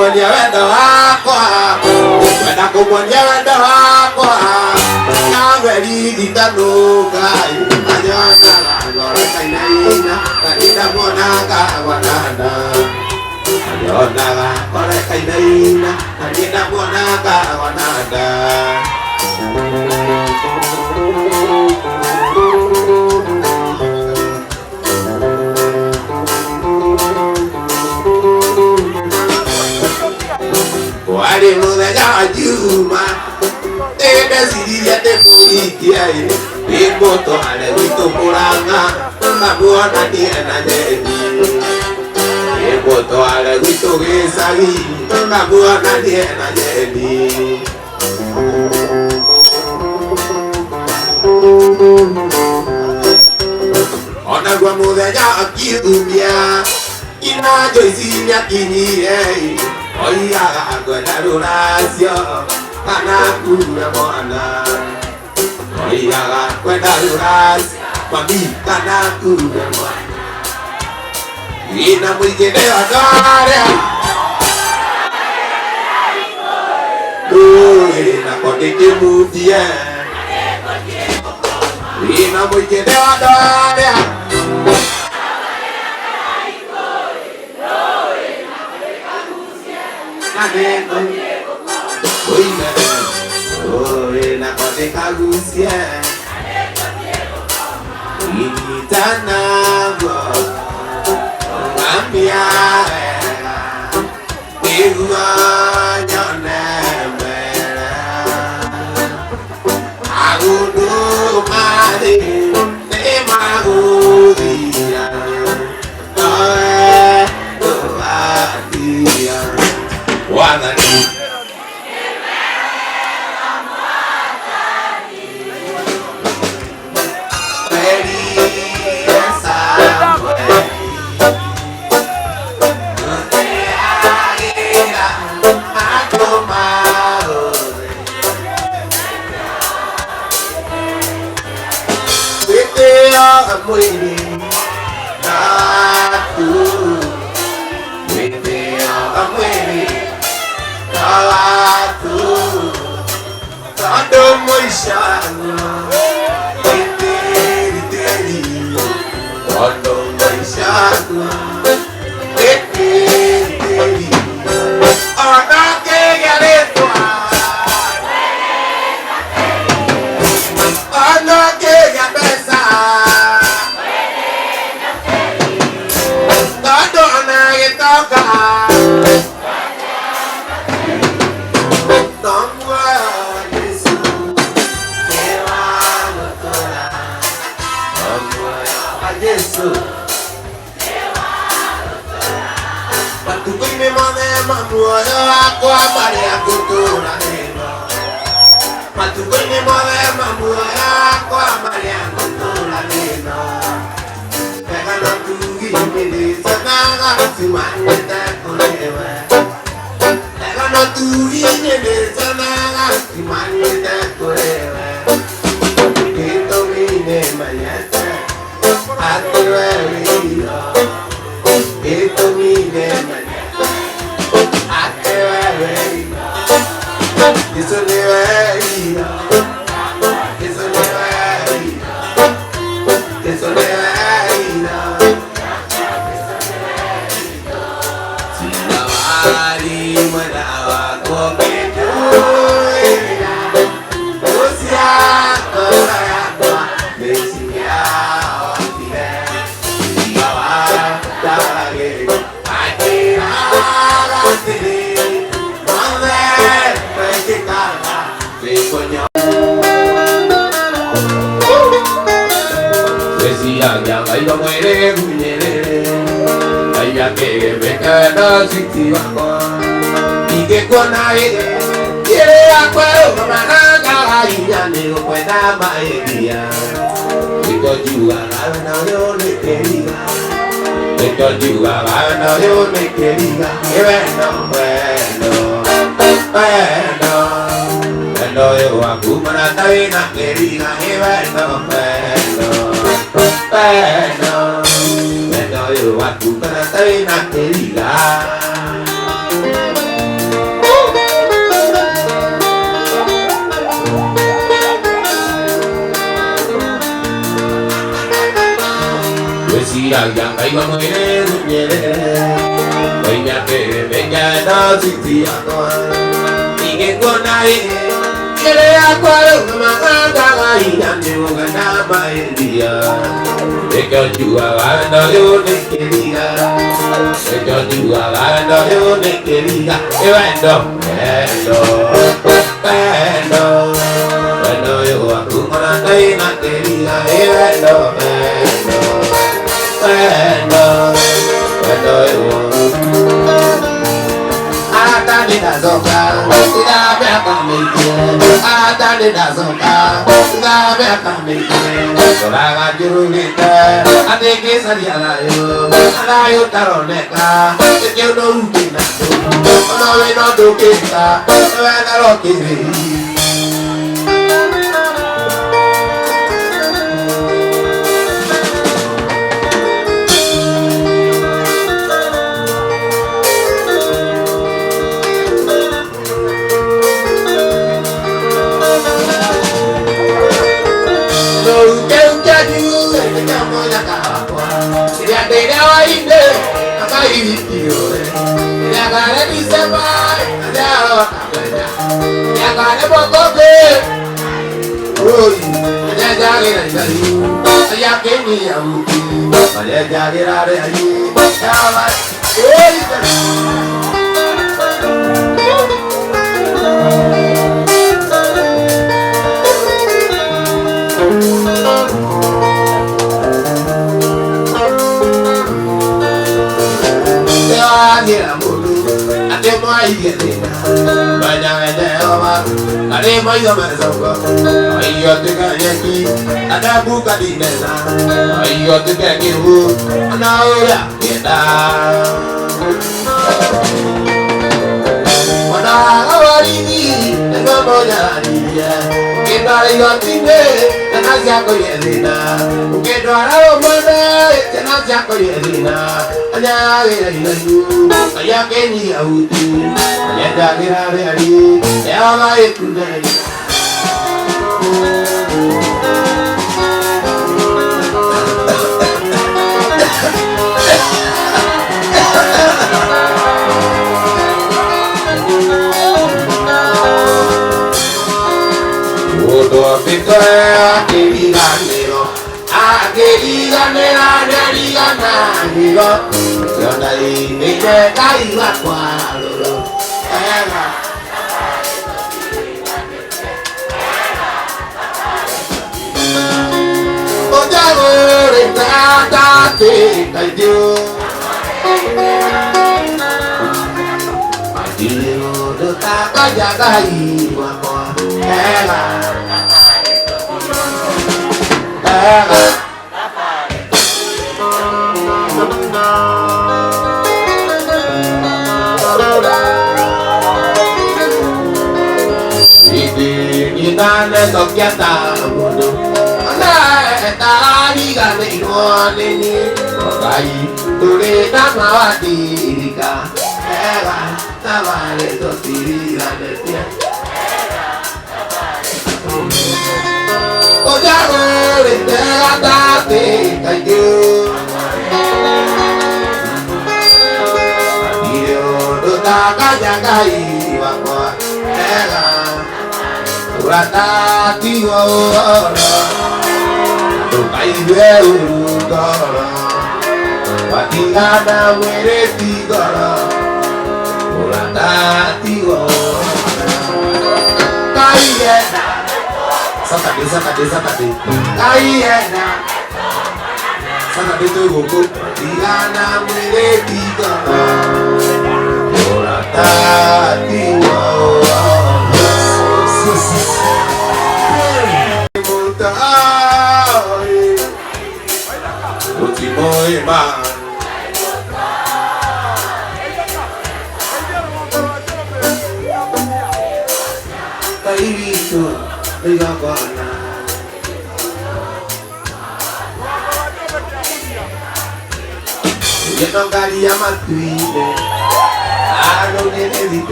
Kũmuonia wendo wakwa, ngwenda kũmuonia wendo wakwa. Nawe ririkanoka, anyonaga ngoro ĩkainaina, na niĩ ndamuonaga gwanana. Anyonaga ngoro ĩkainaina, na niĩ ndamuonaga gwanana. Warĩ mũthenya wa Juma, ndĩndeciririe ndĩmũhikie, ndĩmũtware gwitũ Mũrang'a, ngamuonanie na nyeni. Ndĩmũtware gwitũ gĩcagi, ngamuonanie na nyeni. Onaguo mũthenya wa kiumia, ina Joyce nĩakinyire, oigaga ngwenda rũracio kana kuura mwana. Oigaga kwenda rũracio mami kana kuura mwana. Ina mũingĩ nĩ andũ arĩa Ui, nako ndĩkĩmundie. Ina mũingĩ nĩ andũ arĩa na nĩngũ Oime, oi, nako ndĩkagucie. Inyitanagwo, ngamia wega, nĩguo nyone mbere. Maũndũ marĩ nĩmagũthira, nowe ndũgathira. Wathani. Mwerire Samueli, ndũteagĩra andũ marũre. Gwĩtĩo mwĩrĩ naku, gwĩtĩo mwĩrĩ naku, tondũ mũico waguo nĩ tĩri tĩri, tondũ mũico waguo nĩ tĩri tĩri. Ona ngĩgĩa rĩtwa, ona ngĩgĩa mbeca, tondũ ona gĩtonga, no muoyo wa Jesũ nĩ wa gũtũũra. No muoyo wa Jesũ matukũ-inĩ mothe ma muoyo wakwa marĩa ngũtũũra ĩno, matukũ-inĩ mothe ma muoyo wakwa marĩa ngũtũũra ĩno, wega na tugi nĩndĩcionaga ciumanĩte kũrĩ we. Wega na tugi nĩndĩcionaga ciumanĩte kũrĩ we. Gĩtũmi nĩmenyete atĩ we wĩ irio. Gĩtũmi nĩmenyete atĩ we wĩ irio. Jesũ nĩwe irio. Jesũ nĩwe irio. Jesũ nĩwe irio. Sinawari mwena wakwa ũkĩnjũĩra, ũcia ngoro yakwa nĩciahotire. Tiga wandaragĩria, anjĩraga atĩrĩ, mothe mekĩkaga nĩkũnyo. Wĩciragia maitho mwĩrĩ gunyĩrĩrĩ, Ngai akĩgĩmĩkenda citi wakwa. Ingĩkuona ĩrĩ ĩrĩ yakwa ĩrũgamaga hinya nĩ gũkwenda maĩria. Nĩkĩo njugaga wendo ũyũ nĩ kĩriga. Nĩkĩo njugaga wendo ũyũ nĩ kĩriga. Nĩ wendo, wendo, wendo. Wendo ũyũ waku mũrata wĩna kĩriga. Nĩ wendo, wendo, wendo. Wendo ũyũ waku mũrata wĩna kĩriga. Ndiragia ngaigua mwĩrĩ runyerere Ngoiga atĩrĩ nĩngenda citi yakwa Ingĩkuona ĩ Mbere yakwa rĩu nĩmakandaga hinya nĩũgenda maĩria Nĩkĩo njugaga wendo ũyũ nĩ kĩriga Nĩkĩo njugaga wendo ũyũ nĩ kĩriga Ĩ wendo, wendo, wendo Wendo ũyũ waku mũrata wĩna kĩriga Ĩ wendo, wendo, wendo Wendo ũyũ Atani ndacoka thutha wa mĩaka mĩingĩ Atani ndacoka thutha wa mĩaka mĩingĩ Tũraga njũrũrĩte atĩ ngĩcaria thayũ Thayũ ũtaroneka nĩkĩo ũndũ ũngĩ ona wĩna ũndũ ũngĩka wetherwo kĩrĩi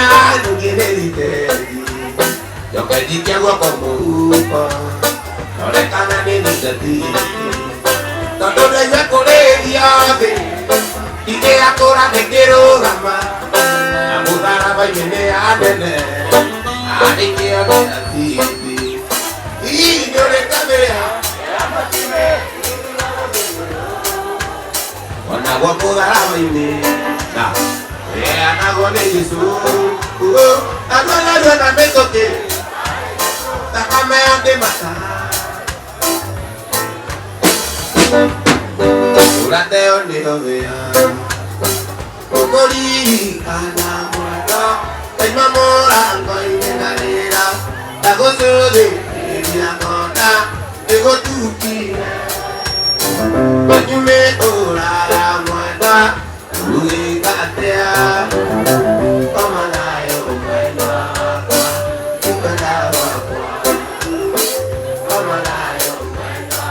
Nugire Njoke njikie guoko mũhuko Rore kana nĩ thitati Tondũ ndaigua kũrĩithia thĩ Ingĩakũra ndĩngĩrũgama Na mũtharaba-inĩ nĩ anene Arĩkia gĩathithi Hihi nĩũrĩte mĩrĩa Onagwo mũtharaba-inĩ Na Eanagwo nĩ Jesũ Narua narua na mĩtũkĩ Thakame yake mata Ũrateo nĩ hobea Ũkũririkana mwendo Ndaima mũrango-inĩ ndarĩra Ndagũcũthĩrĩria ngona nĩgũtukire Wanyume ũrara mwendwa Ugĩka atĩa Koma nayo mwendwa wakwa Mwendwa wakwa Koma nayo mwendwa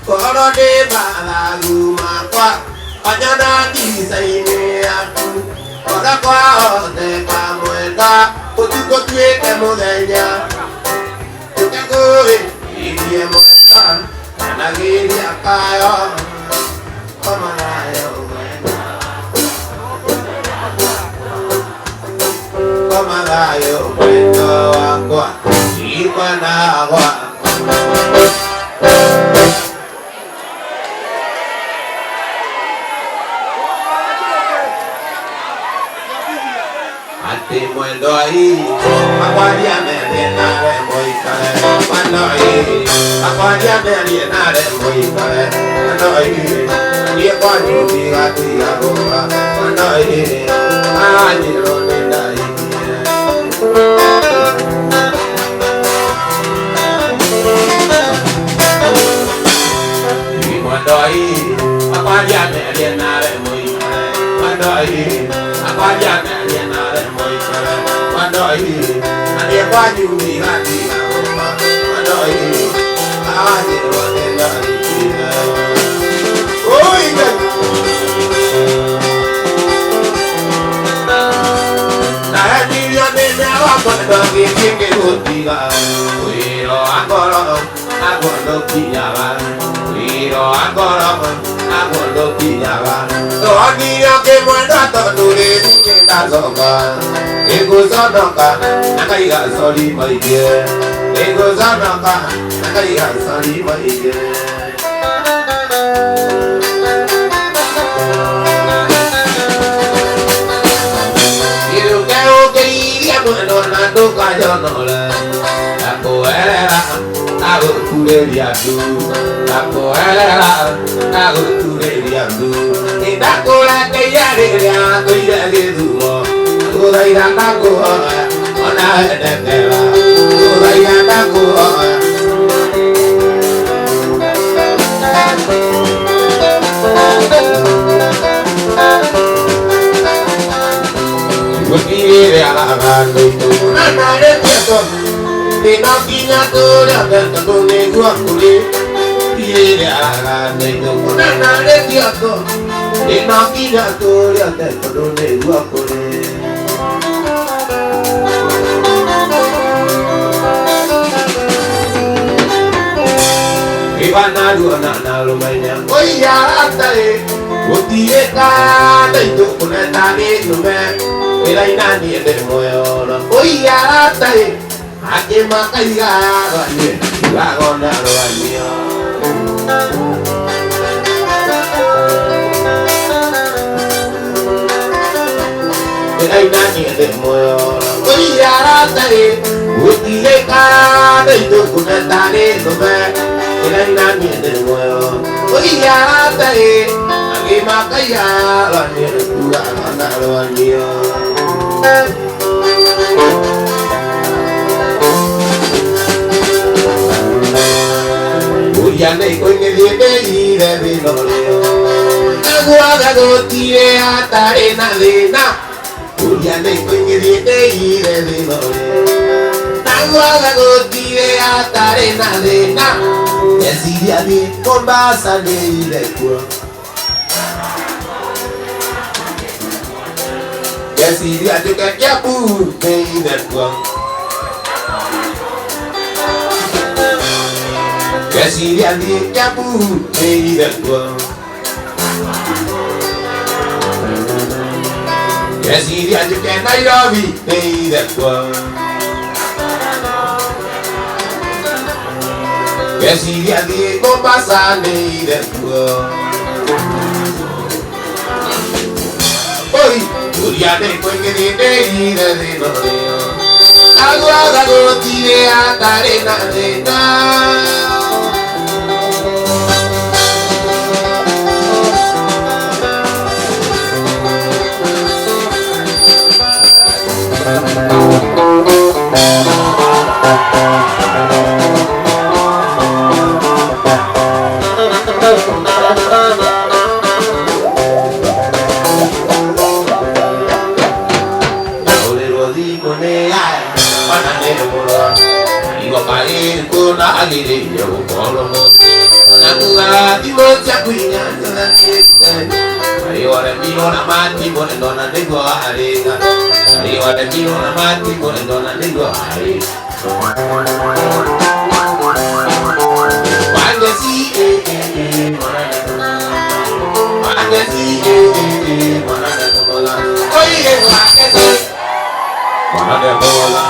Korwo ndĩ mathagu makwa Wanyona mbica-inĩ yaku Ona kwahoteka mwendwa Ũtukũ tuĩke mũthenya Ũke kũrĩithie mwendwa Nanagiria kayo Koma nayo mwendwa Koma nayo mwendwa wakwa Imwana wakwa Ati mwendo hii akwaria merie nawe moikare mwendo hii akwaria merie nawe moikare mwendo hii niĩ kwanyu ndigatiga gũka mwendo hii anyirwo nĩ ndaikie mwendo hii akwaria merie nawe moikare mwendo hii akwaria merie nawe moikare mwendo hii niĩ kwanyu ndigatiga gũka mwendo hii anyirwo nĩ ndaikie Oi, Ngai. Ndahenjirio nĩ wakwa ndangĩgũtiga wĩra wa ngoro naguo ndũkinyaga wĩra wa ngoro naguo ndũkinyaga ndonire ngĩmwenda tondũ rĩu nĩndacoka nĩngũconoka na ngaiga sori maingĩ nĩngũconoka na ngaiga sori maingĩ Mwendo na ndũkajonore ndakũerera ndagũturĩria ndu ndakũerera ndagũturĩria ndu ndakũrekeire rĩrĩa ngũire gĩthumo ngũthaitha ndakũhoya ona wendekera ngũthaitha ndakũhoya Gũtirĩ aragano nanarĩtĩtwo thĩna nginya kũrĩa tondũ nĩguo kũrĩ tirĩrĩ aragano nanarĩtĩtwo thĩna nginya kũrĩa tondũ nĩguo kũrĩ Ibanaruona na rũmenya ũiaratarĩ gũtirĩ kanda itũkũneta nĩ nũme wĩraina niĩ ndĩ muoyo ũiaratarĩ angĩ makaiga rwaniĩ rwagona rwanio wĩraina niĩ ndĩ muoyo ũiaratarĩ gũtirĩ kanda itũkũneta nĩ nũme wĩraina niĩ ndĩ muoyo ũiaratarĩ angĩ makaiga rwaniĩ rwagona rwanio Uria nĩ kũingĩthie ndĩire thĩna ũrĩa Naguaga gũtirĩ hatarĩ na thĩna Uria nĩ kũingĩthie ndĩire thĩna ũrĩa Naguaga gũtirĩ hatarĩ na thĩna Ndeciria thiĩ Mombasa ndĩire kuo Ngeciria njũke Kiambu nĩ ithe kuo. Ngeciria thiĩ Kiambu nĩ ithe kuo. Ngeciria njũke Nairobi nĩ ithe kuo. Ngeciria thiĩ Mombasa nĩ ithe kuo. Oi, ũria nĩ kũingĩrĩ nĩ ithe thĩna ũrĩa. Aguaga gũtirĩ atarĩ na thĩna. Ũrĩrwo thimũ nĩ aya, ona nĩ mũrwa. Igo kaĩ kũna agĩrĩire gũkorwo mũ. Ona kugaga thimũ ciaku inya nĩũrathiĩte. Arĩ waremirwo na matimũ nĩ ndona nĩguo warĩga. Arĩ waremirwo na matimũ nĩ ndona nĩguo warĩga. Wangeci eh eh eh mwana Wangeci eh eh eh mwana ndekũmũra. Oiye wangeci mwana ndekũmũra.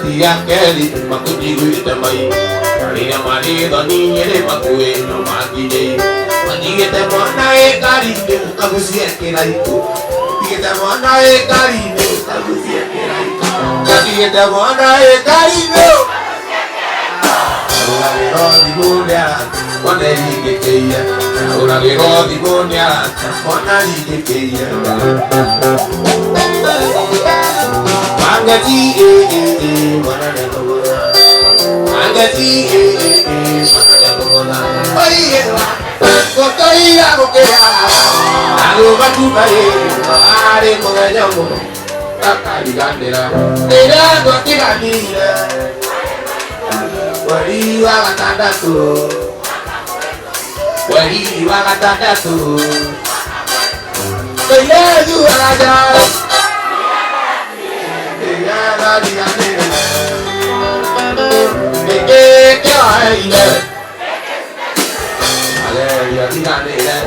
Rĩrĩa keri makũnjiguĩte mai. Arĩa marĩ thoni nyĩrĩ makuĩ no makinyĩire. Matigĩte mwana wĩ ngari-inĩ ũkagucie kĩraikũ. Matigĩte mwana wĩ ngari-inĩ ũkagucie kĩraikũ. Matigĩte mwana wĩ ngari-inĩ. Ahũragĩrwo thimũ nĩ arata mwana ringĩkĩire. Ahũragĩrwo thimũ nĩ arata mwana ringĩkĩire. Wangeci eh eh eh mwana ndekũgũra. Wangeci eh eh eh mwana ndekũgũra. Oiye gũtũira gũkĩra. Agũgatuka ĩ arĩ mũthenya ũmwe akariganĩra. Rĩrĩa twatiganire mweri wa gatandatũ. Mweri wa gatandatũ. Tũirĩtu araja. Rĩrĩa twatiganire. Nĩkĩ kĩoeire? Agerio riganĩre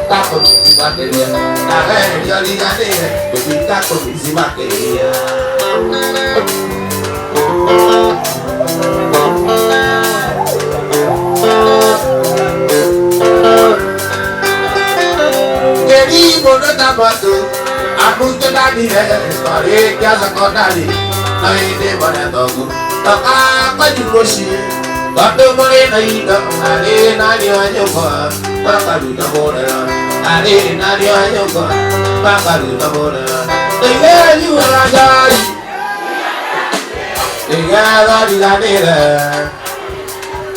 takũmĩcimakĩria. Agerio riganĩre gũtitakũmĩcimakĩria. Kĩrimũ nĩ ta mwatũ arutwo ndanire twarĩkia cekondarĩ na hĩndĩ mbone thoguo toka kwanyu mũciĩ tondũ mũrĩ na indo arĩ na ariũ a nyũkwa makaruta mũrera arĩ na ariũ a nyũkwa makaruta mũrera Nĩgeethu arajari nĩgetha riganĩre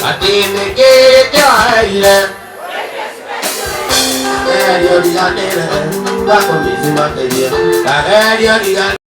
atĩ nĩkĩ kĩoeire Agerio riganĩre ndakũmĩcimakĩria. Agerio riganĩre.